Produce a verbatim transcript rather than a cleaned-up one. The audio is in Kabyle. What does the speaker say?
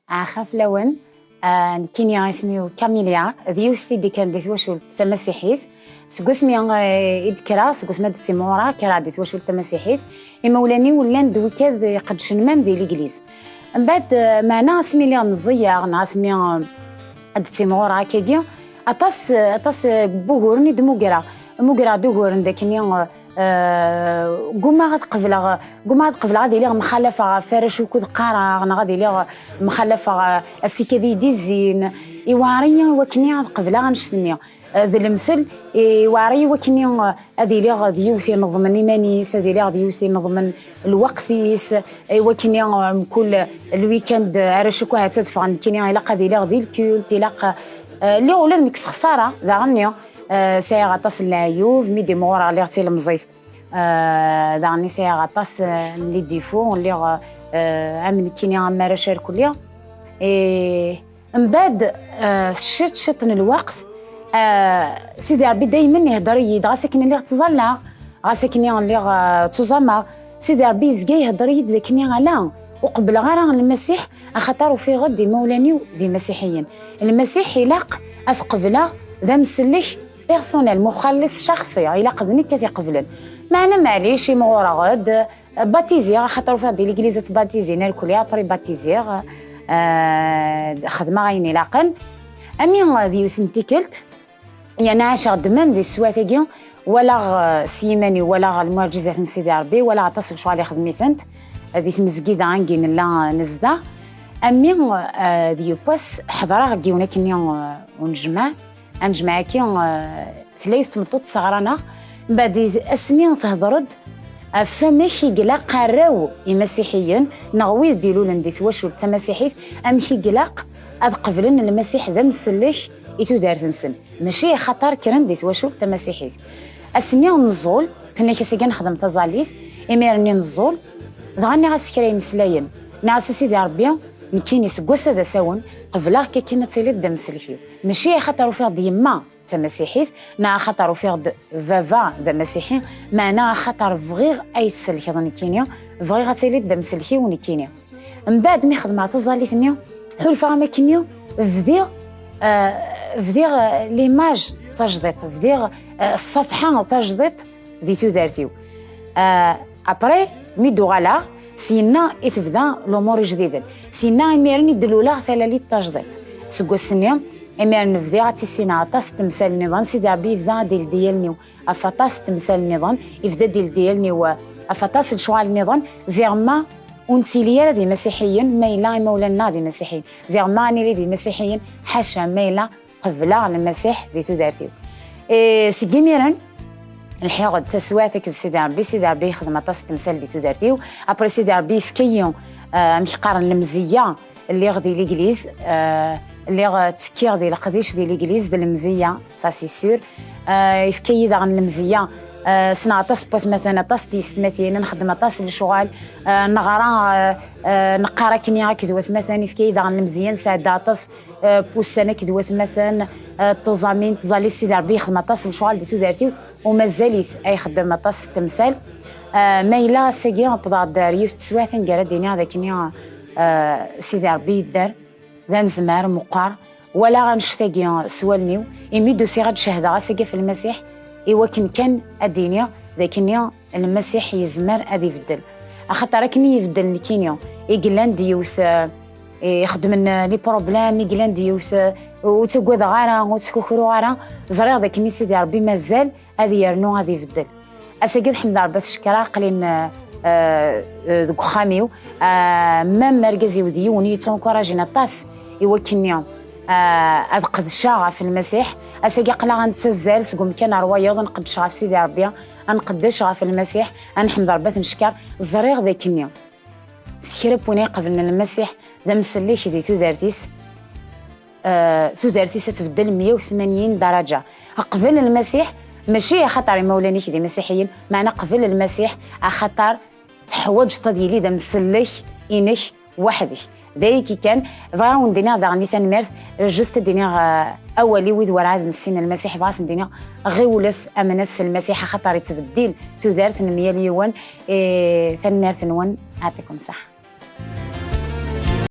Ɛax fell-awen. Ah, nekkini isem-iw Camilla, d yiwet i d-ikkren di twacult tamasiḥit. Seg wasmi, eh, i d-kkreɣ, seg wasmi ad d-ttimɣureɣ, kkreɣ di twacult tamasiḥit. Imawlan-iw llan d wikad iqeddcen mam di legliz. Mbeɛd, eh, meɛna asmi lliɣ meẓẓiyeɣ, neɣ asmi, eh, ad d-ttimɣureɣ akkagi, aṭas, aṭas, eh, n wuguren i d-mmugreɣ. Mmugreɣ-d uguren d akkenni, eh, Eh, ggumaɣ ad qebleɣ, ggumaɣ ad qebleɣ ad iliɣ mxalafa ɣef warrac ukud qqareɣ, neɣ ad iliɣ mxalafa ɣef wikad i yi-d-izzin. Iweɛṛ-iyi wakken ad qebleɣ annect-nni. Eh, d lemtel, iweɛṛ-iyi wakken ad iliɣ d yiwet ineḍmen iman-is, ad iliɣ d yiwet ineḍmen lweqt-is, i wakken, eh, mkul lwikand arrac akk ahat ad ffɣen nekkini, ilaq ad iliɣ di lkult, ilaq, eh, lliɣ ula d nekk s xsara daɣen-nni. Eh, sɛiɣ aṭas n leɛyub, mi d-imɣureɣ lliɣ d tilemẓit. Eh, daɣen sɛiɣ aṭas, eh, n les défauts, lliɣ, eh, am nekkini am arrac irkelli. Eh, mbeɛd, eh, s ciṭ ciṭ n lweqt, eh, Sidi Ṛebbi daymen iheddeṛ-iyi-d, ɣas akken lliɣ ttẓallaɣ, ɣas akken lliɣ, eh, ttuẓameɣ, Sidi Ṛebbi yezga iheddeṛ-iyi-d d akken ala, ur qebbleɣ ara Lmasiḥ, axaṭer ufiɣ-d imawlan-iw d imasiḥiyen. Lmasiḥ ilaq ad t-qebleɣ d amsellek personnel, muxallis ccaxṣi, ilaq d nekk ad t-iqeblen. Meɛna maɛlic, imɣureɣ-d, batiziɣ, axaṭer ufiɣ-d di legliz ad ttbatizin, irkelli après batiziɣ, eh, xedmeɣ ayen ilaqen. Ami d yiwet n tikkelt, yerna ɛaceɣ-d même di teswiɛt-agi, walaɣ, eh, s yiman-iw, walaɣ lmuɛǧizat n Sidi Ṛebbi, walaɣ aṭas n lecɣal ixdem-itent, eh, di tmezgida angi nella nezdeɣ. Ami, eh, d yiwwas ḥeḍreɣ deg yiwen akkenni, eh, unejmaɛ, anejmaɛ-agi, eh, tella yiwet tmeṭṭut tesseɣra-aneɣ, mbeɛd i-, ass-nni tehder-d ɣef amek i ilaq arraw imasiḥiyen, neɣ wid d-ilulen di twacult tamasiḥit, amek i ilaq ad qeblen Lmasiḥ d amsellek i tudert-nsen, mačči axaṭer kkren di twacult tamasiḥit. Ass-nni neẓẓul, tenna-k ass-agi ad nexdem taẓallit, imir-nni neẓẓul, dɣa nniɣ-as kra imeslayen, nniɣ-as a Sidi Ṛebbi, nekkini seg wass-a d asawen, qebleɣ-k akken ad tiliḍ d amsellek-iw. Mačči axaṭer ufiɣ-d yemma d tamasiḥit, neɣ axaṭer ufiɣ-d baba d amasiḥi, meɛna axaṭer bɣiɣ ad yi-tsellkeḍ nekkini, bɣiɣ ad tiliḍ d amsellek-iw nekkini. Mbeɛd mi xedmeɣ taẓallit-nni, ḥulfaɣ am akkenni bdiɣ, eh, bdiɣ, eh, l'image tajdiṭ, bdiɣ, eh, ṣṣafḥa tajdiṭ di tudert-iw. Eh, après, mi d-uɣaleɣ, syenna i tebda lumuṛ ijdiden. Syenna imiren i d-luleɣ talalit tajdiṭ. Seg wass-nni, imiren bdiɣ ad tissineɣ aṭas n temsal nniḍen. Sidi Ṛebbi yebda ad d-ileddi allen-iw ɣef aṭas n temsal nniḍen, yebda ad d-ileddi allen-iw ɣef aṭas n lecɣal nniḍen, ziɣ ma ur nettili ara d imasiḥiyen, ma yella imawlan-nneɣ d imasiḥiyen. Ziɣ ma ad nili d imasiḥiyen, ḥaca, ma yella qebleɣ Lmasiḥ di tudert-iw. Eh, seg imiren, lḥiɣ-d taswiɛt akked Sidi Ṛebbi, Sidi Ṛebbi yexdem aṭas n temsal di tudert-iw. Après, Sidi Ṛebbi yefka-yi, eh, amek qqaren, lemzeyya, lliɣ di legliz, eh, lliɣ, eh, ttekkiɣ di leqdic di legliz, d lemzeyya, ça c'est sûr. Eh, yefka-yi daɣen lemzeyya, eh, ssneɣ aṭas n watmaten, aṭas n tyessetmatin, nxeddem aṭas n lecɣal, eh, neɣra, eh, eh, neqqar akkenni akked watmaten, yefka-yi daɣen lemzeyya, nesɛedda aṭas, eh, n wussan akked watmaten, eh, d tuẓamin, tẓallit. Sidi Ṛebbi yexdem aṭas n lecɣal di tudert-iw, u mazal-it a ixeddem aṭas n temsal. Eh, ma yella ass-agi wwḍeɣ-d ar yiwet n teswiɛt anga ara d-iniɣ d akkenni, eh, Sidi Ṛebbi yedder, d anezmar meqqar, walaɣ annect-agi s wallen-iw, imi d-usiɣ ad cehdeɣ ass-agi ɣef Lmasiḥ, i wakken kan ad d-iniɣ d akkenni Lmasiḥ yezmer ad ibeddel. Axaṭer akken i ibeddel nekkini, i yellan d yiwet, eh, ixedmen, eh, les problèmes, i yellan d yiwet, eh, ur ttagadeɣ ara, ur ttkukruɣ ara, ẓriɣ d akken i Sidi Ṛebbi mazal ad yernu ad ibeddel. Ass-agi ad ḥemdeɣ Ṛebbi, ad t-cekkreɣ, aql-in, eh, eh, deg uxxam-iw. Eh, même argaz-iw d yiwen i yettunkurajin aṭas i wakken-nni, eh, ad qedceɣ ɣef Lmasiḥ. Ass-agi aql-aɣ ad nettazzal seg umkan ar wayeḍ, ad nqeddec ɣef Sidi Ṛebbi, ad nqeddec ɣef Lmasiḥ, ad nḥemd Ṛebbi, ad t-neckeṛ. Ẓriɣ d akken-nni s kra n win iqeblen Lmasiḥ d amsellek di tudert-is, eh, tudert-is ad tbeddel meyya u tmanyin daraǧa. Qbel Lmasiḥ, mačči axaṭer imawlan-ik d imasiḥiyen, meɛna qbel Lmasiḥ axaṭer teḥwaǧeḍ ad yili d amsellek-inek weḥd-k. D ayagi kan, bɣiɣ ad wen-d-iniɣ daɣen i tanemmirt, juste ad d-iniɣ, eh, awal i wid werɛad nessinen Lmasiḥ, bɣiɣ ad sen-d-iniɣ, ɣiwlet, amnet s Lmasiḥ, axaṭer ittbeddil tudert n myal yiwen. Eh, tanemmirt-nwen, ɛṭikum ṣṣeḥḥa.